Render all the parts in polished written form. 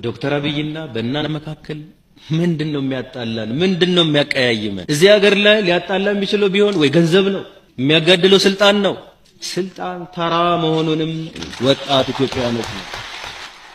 ዶክተር አብይና በእናንተ መካከል ምንድነው የሚያጣላን? ምንድነው የሚያቀያይመን? እዚህ ሀገር ላይ ሊያጣላ የሚችለው ቢሆን ወይ ገንዘብ ነው፣ የሚያጋድለው ስልጣን ነው። ስልጣን ተራ መሆኑንም ወጣት ኢትዮጵያኖች ነው።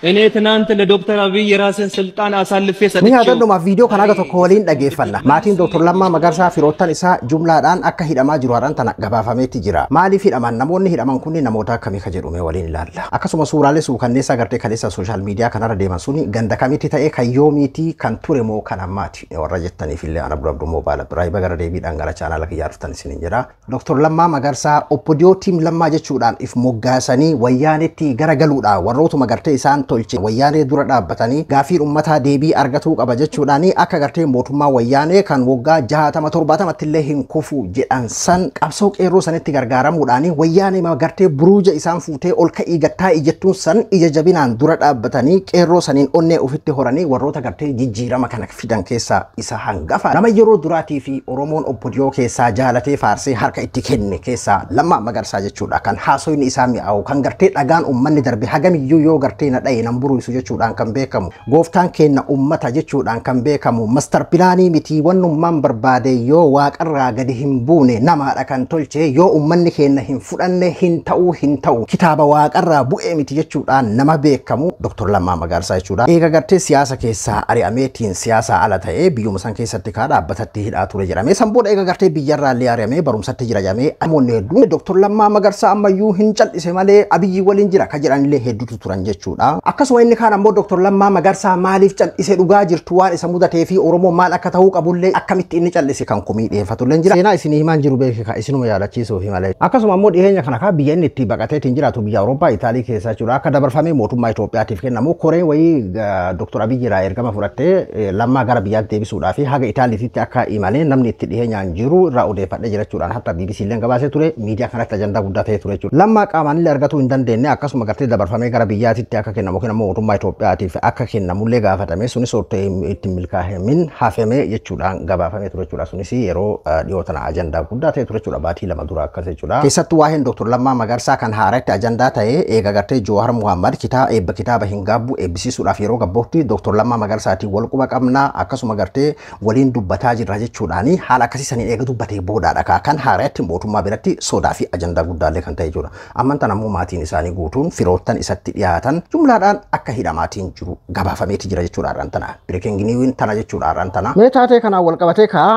እኔ ትናንት ለዶክተር አብይ የራስን ስልጣን አሳልፌ Ni ሰጥቼው yaadannuma viidiyoo kana aga tokko waliin dhageeffanna. Maatiin Dr. Lammaa Magarsaa firoottan isaa jumlaadhaan akka hidhamaa jiru har'aan tana gabaafameetti jira. Maaliif hidhaman? Namoonni hidhaman kunniin namoota akkamii ka jedhume waliin ilaalla. Akkasuma suuraalee suukanneessaa gartee kaleessa social media kanarra deeman suni ganda kamitti ta'e, kan yoomiiti, kan ture moo kan ammaati warra jettaniif illee, ana dura abduu moobaala biraa gara deebiidhaan gara chaanaala kiyyaa dhuftan isiniin jedha. Dr. Lammaa Magarsaa OPDO Team Lammaa jechuudhaan if moggaasanii Wayyaanetti gara galuudhaan warrootuma gartee isaan tolche Wayyaanee dura dhaabbatanii gaafiin uummataa deebii argatuu qaba jechuudhaan akka gartee mootummaa Wayyaanee kan waggaa 60 70tti illee hin kufu jedhan san qabsoo qeerroo sanitti gargaaramuudhaan Wayyaanee gartee buruuja isaan fuutee ol ka'ii gattaa ijjettuun san ija jabinaan dura dhaabbatanii qeerroo saniin onnee ofitti horanii warroota gartee jijjiirama kana fidan keessaa isa hangafa. Nama yeroo duraatii fi Oromoon OPDO keessaa jaalatee faarsee harka itti kenne keessaa Lammaa Magarsaa jechuudha. Kan haasoyni isaa mi'aawu, kan gartee dhagaan uummanni darbe hagamiyyuu yoo gartee na dha'e nan buruisu jechuudhaan kan beekamu. Gooftaan kenna uummata jechuudhaan kan beekamu. Master plan miti wannummaan barbaade yoo waaqarraa gadi hin buune, namaadha kan tolche, yoo uummanni keenya hin fudhanne hin ta'uu hin ta'u, kitaaba waaqarraa bu'ee miti jechuudhaan nama beekamu Dr. Lammaa Magarsaa jechuudha. Eega gartee siyaasa keessaa ari'ameetiin siyaasa ala ta'ee biyyuma san keessatti kaa dhaabbatatti hidhaa ture jedhamee, san booda eega gartee biyyarraa illee ari'amee barumsatti jira jedhamee, namoonni hedduun Dr. Lammaa Magarsaa ammayyuu hin cal'ise malee Abiyyi waliin jira ka jedhanillee hedduutu turan jechuudha. Akkasuma inni kaan ammoo Dr. Lammaa Magarsaa maaliif cal'ise, dhugaa jirtu waan isa mudatee fi Oromoo maal akka ta'uu qabullee akkamitti inni cal'ise kan komii dhiyeeffatullee jira. Seenaa isinii himaan jiru beekika, isinuma yaadachiisuufi malee. Akkasuma ammoo dhiyeenya kana kaa biyya inni itti baqateetiin jiraatu, biyya Awurooppaa Itaalii keessa jechuudha. Akka dabarfamee mootummaa Itoophiyaatiif kennamu koreen wayii Dr. Abiyyi irraa ergama fudhattee Lammaa gara biyyaatti deebisuudhaa fi haga Itaaliitti akka imalee namni itti dhiyeenyaan jiru irraa odeeffadhee jira jechuudhaan hatta BBC illee gabaasee ture, miidiyaa kanatti ajandaa guddaa ta'ee ture jechuudha. Lammaa qaamaan illee argatuu hin dandeenye, akkasuma gartee dabarfamee gara biyyaatitti akka kennamu yookiin ammoo mootummaa Itoophiyaatiif akka kennamullee gaafatame, sunis itti milkaa'emin hafame jechuudhaan gabaafamee ture jechuudha. Sunis yeroo dhiyoo tana ajandaa guddaa ta'e ture jechuudha, baatii 2 dura akkas jechuudha. Keessattuu waa'een Dr. Lammaa Magarsaa kan haaratti ajandaa ta'e eega gartee Jowaar Muhammad kitaaba eebba kitaaba hin gaabbu eebbisiisuudhaaf yeroo gabbootti Dr. Lammaa Magarsaatiin wal quba qabnaa, akkasuma gartee waliin dubbataa jirra jechuudhaani haala akkasii saniin eega dubbatee boodaadha kan haaratti mootummaa biratti sodaa fi ajandaa guddaallee kan ta'e jechuudha. Amman tan ammoo maatiin isaanii guutuun firoottan isatti dhiyaatan jumlaadhaan akka hidhamaatiin jiru gabaafameeti jira jechuudha har'aan tana. Breaking news tana jechuudha har'aan tana. Mee taatee kanaan wal qabatee kaa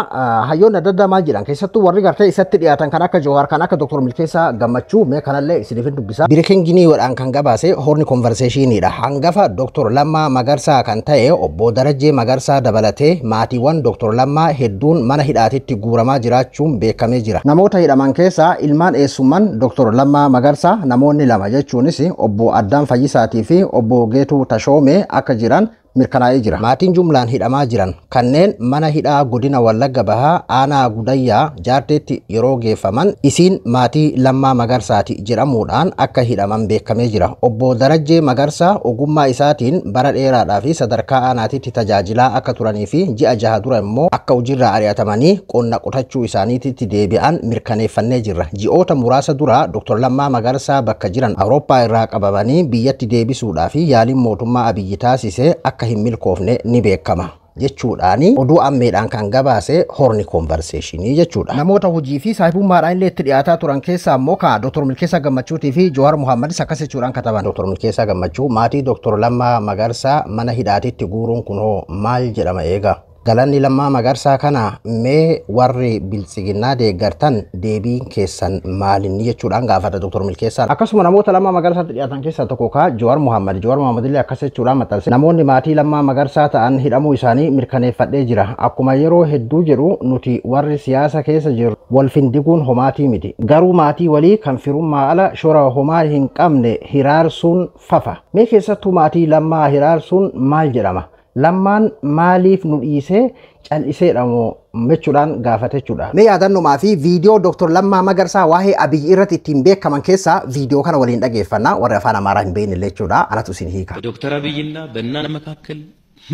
hayyoonni adda addaa maal jedhan, keessattuu warri gartee isatti dhiyaatan kan akka Jowaar, kan akka Dr. Milkeessaa Gammachuu, mee kanallee isiniif dubbisa. Breaking newsdhaan kan gabaase Horn Conversationiidha. Hangafa Dr. Lammaa Magarsaa kan ta'e obbo Darajjee Magarsaa dabalatee maatiiwwan Dr. Lammaa hedduun mana hidhaatitti guuramaa jiraachuun beekamee jira. Namoota hidhaman keessaa ilmaan eessumman Dr. Lammaa Magarsaa namoonni lama, jechuunis obbo Addaan Fayyisaatii fi obbo Geetuu Tashoomee akka jiran mirkanaa'ee jira. Maatiin jumlaan hidhamaa jiran kanneen mana hidhaa godina Wallagga Bahaa aanaa Gudayyaa Jaarteetti yeroo geeffaman isiin maatii Lammaa Magarsaati jedhamuudhaan akka hidhaman beekamee jira. Obbo Darajjee Magarsaa ogummaa isaatiin bara dheeraadhaa fi sadarkaa aanaatitti tajaajilaa akka turanii fi ji'a 6 dura immoo akka hojiirraa ari'atamanii qonna qotachuu isaaniitti deebi'an mirkaneeffannee jirra. Ji'oota muraasa dura Dr. Lammaa Magarsaa bakka jiran Awurooppaa irraa qabamanii biyyatti deebisuudhaa fi yaaliin mootummaa Abiyyi taasise akka hin milkoofne ni beekama jechuudhaani oduu ammeedhaan kan gabaase Horn Conversation jechuudha. Namoota hojii fi saahibummaadhaan illee itti dhiyaataa turan keessaa immoo ka Dr. Milkeessaa Gammachuutii fi Jowaar Muhammadis akkas jechuudhaan kataban. Dr. Milkeessaa Gammachuu, maatii Dr. Lammaa Magarsaa mana hidhaatitti guuruun kunoo maal jedhama eega? Galanni Lammaa Magarsaa kana, mee warri Biltsiginnaa deeggartan deebiin keessan maalinni jechuudhaan gaafata Dr. Milkeessaan. Akkasuma namoota Lammaa Magarsaatti dhiyaatan keessaa tokko kaa Jowaar Muhammad. Jowaar Muhammad illee akkas jechuudhaan maxxanse. Namoonni maatii Lammaa Magarsaa ta'an hidhamuu isaanii mirkaneeffadhee jira. Akkuma yeroo hedduu jedhu, nuti warri siyaasa keessa jiru wal findiguun homaatii miti. Garuu maatii walii kan firummaa ala shora homaa hin qabne hiraarsuun fafa. Mee keessattuu maatii Lammaa hiraarsuun maal jedhama? Lammaan maaliif nu dhiisee cal'iseedha moo jechuudhaan gaafate jechuudha. Mee yaadannumaa fi viidiyoo Dr. Lammaa Magarsaa waa'ee Abiyyi irratti ittiin beekaman keessaa viidiyoo kana waliin dhageeffanna, warri afaan Amaaraa hin beekne illee jechuudha. Anatu isin hiika. በዶክተር አብይና በእናንተ መካከል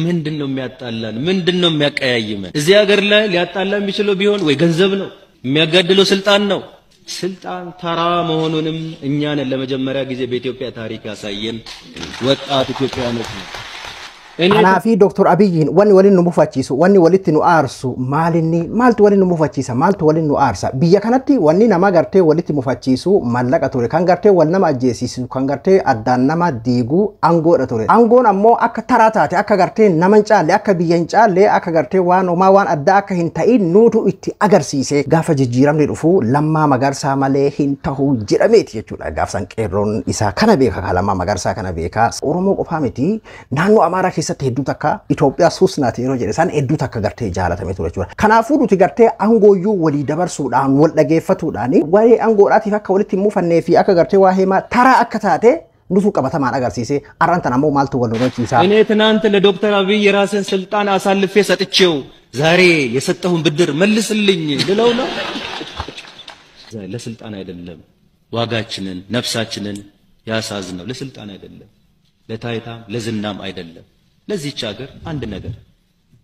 ምንድን ነው የሚያጣላን? ምንድን ነው የሚያቀያይመን? እዚህ ሀገር ላይ ሊያጣላ የሚችለው ቢሆን ወይ ገንዘብ ነው፣ የሚያጋድለው ስልጣን ነው። ስልጣን ተራ መሆኑንም እኛን ለመጀመሪያ ጊዜ በኢትዮጵያ ታሪክ ያሳየን ወጣት ኢትዮጵያኖች ነው። Anaa fi Dr. Abiyyiin wanni waliin nu mufachiisu, wanni walitti nu aarsu maalinni, maaltu waliin nu mufachiisa, maaltu waliin nu aarsa? Biyya kanatti wanni nama gartee walitti mufachiisu mallaqa ture, kan gartee wal nama ajjeesisu, kan gartee addaan nama diigu aangoodha ture. Aangoon ammoo akka taraa taate, akka gartee nama hin caalle, akka biyya hin caalle, akka gartee waan homaa waan addaa akka hin ta'in nuutu itti agarsiise. Gaafa jijjiiramni dhufu Lammaa Magarsaa malee hin tahu jedhameeti jechuudha. Gaafsan qeerroon isaa kana beeka, ka Lammaa Magarsaa kana beeka. Oromoo qofaa miti, naannoo Amaaraa keessatti hedduu takka Itoophiyaa suusnaati yeroo jedhe isaan hedduu takka gartee jaalatame ture jechuudha. Kanaafuu nuti gartee aangooyyuu walii dabarsuudhaan wal dhageeffatuudhaan waa'ee aangoodhaatiif akka walitti hin mufannee fi akka gartee waa'ee taraa akka taate nutu qabatamaan agarsiise. Arraan tan ammoo maaltu wal lolachiisa? እኔ ትናንት ለዶክተር አብይ የራስን ስልጣን አሳልፌ ሰጥቼው ዛሬ የሰጠውን ብድር መልስልኝ ልለው ነው። ለስልጣን አይደለም ዋጋችንን ነፍሳችንን ያሳዝነው። ለስልጣን አይደለም፣ ለታይታም ለዝናም አይደለም። ለዚህች ሀገር አንድ ነገር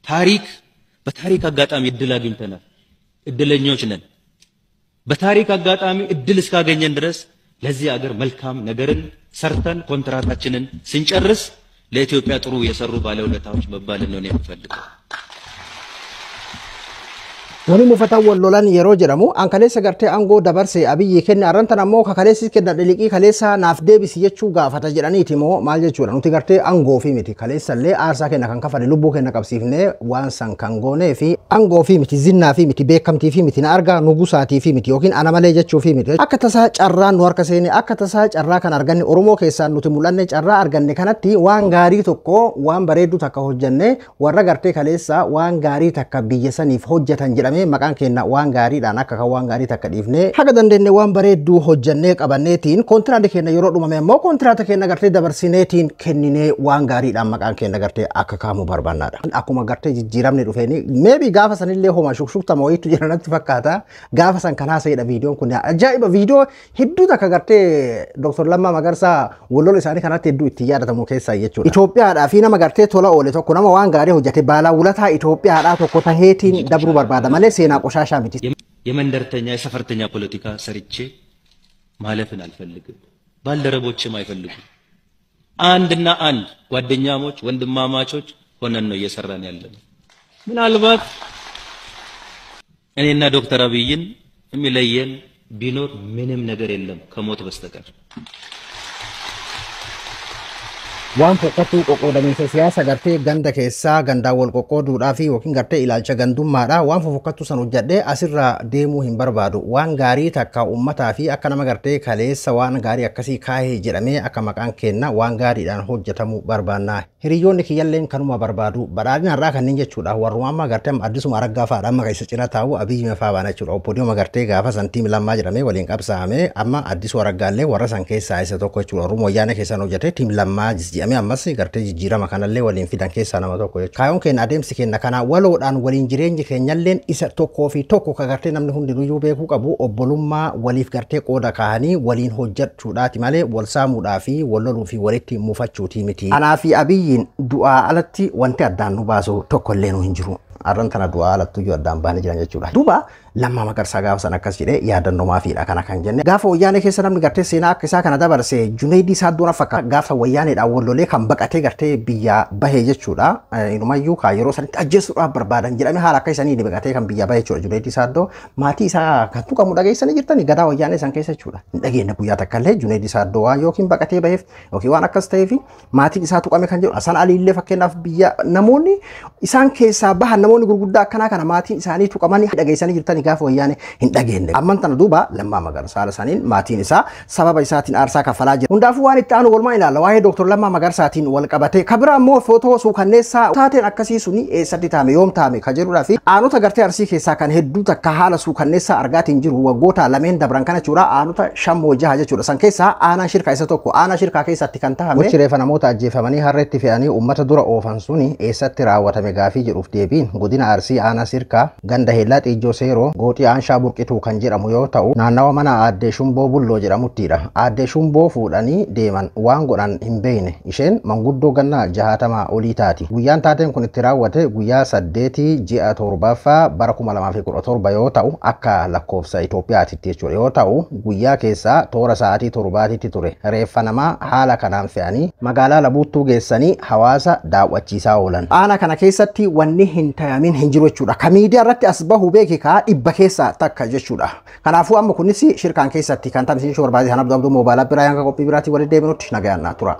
ታሪክ በታሪክ አጋጣሚ እድል አግኝተናል። እድለኞች ነን። በታሪክ አጋጣሚ እድል እስካገኘን ድረስ ለዚህ ሀገር መልካም ነገርን ሰርተን ኮንትራታችንን ስንጨርስ ለኢትዮጵያ ጥሩ የሰሩ ባለውለታዎች መባልን ነው የምፈልገው። Wani mufatan wal lolan yeroo jedhamu an kaleessa gartee aangoo dabarse Abiyyi kenne, arran tan ammoo kaleessi kenna dhiliqii kaleessa naaf deebisi jechuu gaafata jedhaniiti moo maal jechuudha? Nuti gartee aangoo fi miti, kaleessallee aarsaa kenna kan kafale, lubbuu kenna qabsiifnee waan san kan goonee fi aangoo fi miti, zinnaa fi miti, beekamtii fi miti, na argaa nugusaatii fi miti, yookiin ana malee jechuu fi miti. Akka tasaa carraan nu harka seene, akka tasaa carraa kan arganne, Oromoo keessaan nuti mul'anne, carraa arganne kanatti waan gaarii tokko, waan bareedduu takka hojjenne, warra gartee kaleessa waan gaarii takka biyya saniif hojjetan jedhame maqaan keenya waan gaariidhaan akka kan waan gaarii takka dhiifnee haga dandeenye waan bareedduu hojjannee qabanneetiin kontiraata keenya yeroo dhumame ammoo kontiraata keenya gartee dabarsineetiin kenninee waan gaariidhaan maqaan keenya gartee akka kaamu barbaannaadha. Akkuma gartee jijjiiramni dhufeeni meebii gaafa sanillee homa shukshuktama wayiitu jira natti fakkaata. Gaafa san kan haasa'edha viidiyoon kun ajaa'iba, viidiyoo hedduu takka gartee Dr. Lammaa Magarsaa wallola isaanii kanatti hedduu itti yaadatamu keessaa jechuudha. Itoophiyaadhaa fi nama gartee tola oole tokko, nama waan gaarii hojjete, baalaa wulataa Itoophiyaadhaa tokko taheetiin dabruu barbaada malee seenaa ቆሻሻ miti. የመንደርተኛ የሰፈርተኛ ፖለቲካ ሰርቼ ማለፍን አልፈልግም። ባልደረቦችም አይፈልጉም። አንድና አንድ ጓደኛሞች ወንድማማቾች ሆነን ነው እየሰራን ያለነው። ምናልባት እኔና ዶክተር አብይን የሚለየን ቢኖር ምንም ነገር የለም ከሞት በስተቀር። Waan fokkattuu qoqqoodamiinsa siyaasa gartee ganda keessaa gandaan wal qoqqooduudhaa fi yookiin gartee ilaalcha gandummaadha. Waan fokkattuu san hojjedhee asirraa deemuu hin barbaadu. Waan gaarii takka uummataa fi akka nama gartee kaleessa waan gaarii akkasii kaahee jedhamee akka maqaan kenna waan gaariidhaan hojjetamuu barbaanna. Hiriyoonni kiyyalleen kanuma barbaadu. Badhaadhina irraa kanneen jechuudha. Warruma amma gartee Addisuma Araggaa fa'aadha amma keessa cina taa'u Abiyyi fa'aa baana jechuudha. Obbo Diyooma gartee gaafa santiim Lammaa jedhamee waliin qabsaa'ame amma Addisuu Araggaallee warra san keessaa isa tokko jechuudha. Warruma wayyaanee keessaan hojjete tiim Lammaa jedhamee ammas gartee jijjiirama kanallee waliin fidan keessaa nama tokko jechuudha. Kaayoon keenya adeemsi keenya kana waloodhaan waliin jireenyi keenyalleen isa tokkoo fi tokko ka gartee namni hundinuyyuu beekuu qabu obbolummaa waliif gartee qooda kaahanii waliin hojjechuudhaati malee wal saamuudhaa fi wal loluu fi walitti mufachuutii miti. Anaa fi Abiyyiin du'aa alatti wanti addaan nu baasu tokkollee nu hin jiru. Arran tana du'aa alattuyyuu addaan baanee jiran jechuudha. Duuba Lammaa Magarsaa gaafa san akkas jedhee yaadannoo maafiidha kana kan jenne. Gaafa wayyaanee keessa namni gartee seenaa akka isaa kana dabarse Junaydii Saaddoon fakkaata. Gaafa wayyaaneedhaan wallolee kan baqatee gartee biyya bahee jechuudha. Inumayyuu kaa yeroo sanitti ajjeesuudhaaf barbaadan jedhamee haala akka isanii baqatee kan biyya bahee jechuudha. Junaydii Saaddoo maatii isaa kan tuqamu dhageessanii jirtanii gadaa wayyaanee san keessa jechuudha. Hin dhageenye guyyaa takka illee Junaydii Saaddoo waan yookiin baqatee baheef yookiin waan akkas ta'eef maatiin isaa tuqame kan jedhu. Hasan Aliillee fakkeenyaaf biyya namoonni isaan keessaa bahan namoonni gurguddaa akkanaa kana maatiin isaanii tuqamanii dhageessanii jirtanii gaafa wayyaane hin dhageenye. Amman tana duuba Lammaa Magarsaa haala saniin maatiin isaa sababa isaatiin aarsaa kaffalaa jira. Hundaafuu waan itti aanu walumaa ilaalla. Waa'ee Dr. Lammaa Magarsaatiin wal qabate. Kabira ammoo footoo suukanneessaa taateen akkasii suni eessatti taame yoom taame ka jedhudhaa fi aanota gartee Arsii keessaa kan hedduu takka haala suukanneessaa argaatiin jiru waggoota lameen dabran kana jechuudha. Aanota 5 jechuudha. San keessaa aanaa shirkaa isa tokko. Aanaa shirkaa keessatti kan tahame. Gochi reefa namoota ajjeefamanii harreetti fe'anii uummata dura oofan suni eessatti raawwatame gaafii jedhuuf deebiin godina Arsii aanaa shirkaa ganda Heellaa Xiijjoo Seeroo Gooxii Aanshaa Burqituu kan jedhamu yoo ta'u, naannawa mana Aaddee Shumboo Bulloo jedhamuttidha. Aaddee Shumboo fuudhanii deeman, waan godhan hin beekne. Isheen manguddoo gannaa 60 olii taati. Guyyaan taateen kun itti raawwate guyyaa 8 ji'a 7ffaa bara 2017 yoo ta'u, akka lakkoofsa Itoophiyaatitti jechuudha yoo ta'u, guyyaa keessaa toora sa'aatii 7tti ture. Reeffa namaa haala kanaan fe'anii magaalaa Labuuttuu geessanii hawaasa daawwachiisaa oolan. Aanaa kana keessatti wanni hin tayamin hin jiru jechuudha. Ka miidiyaa irratti as bahu beeki kaa 100 keessaa takka jechuudha. Kanaafuu amma kunis shirkaan keessatti kan taphisiisuu barbaade. Kan abduu abduu moobaalaa biraa hanga qophii biraatii walitti deebinutti nagayaan naa tura.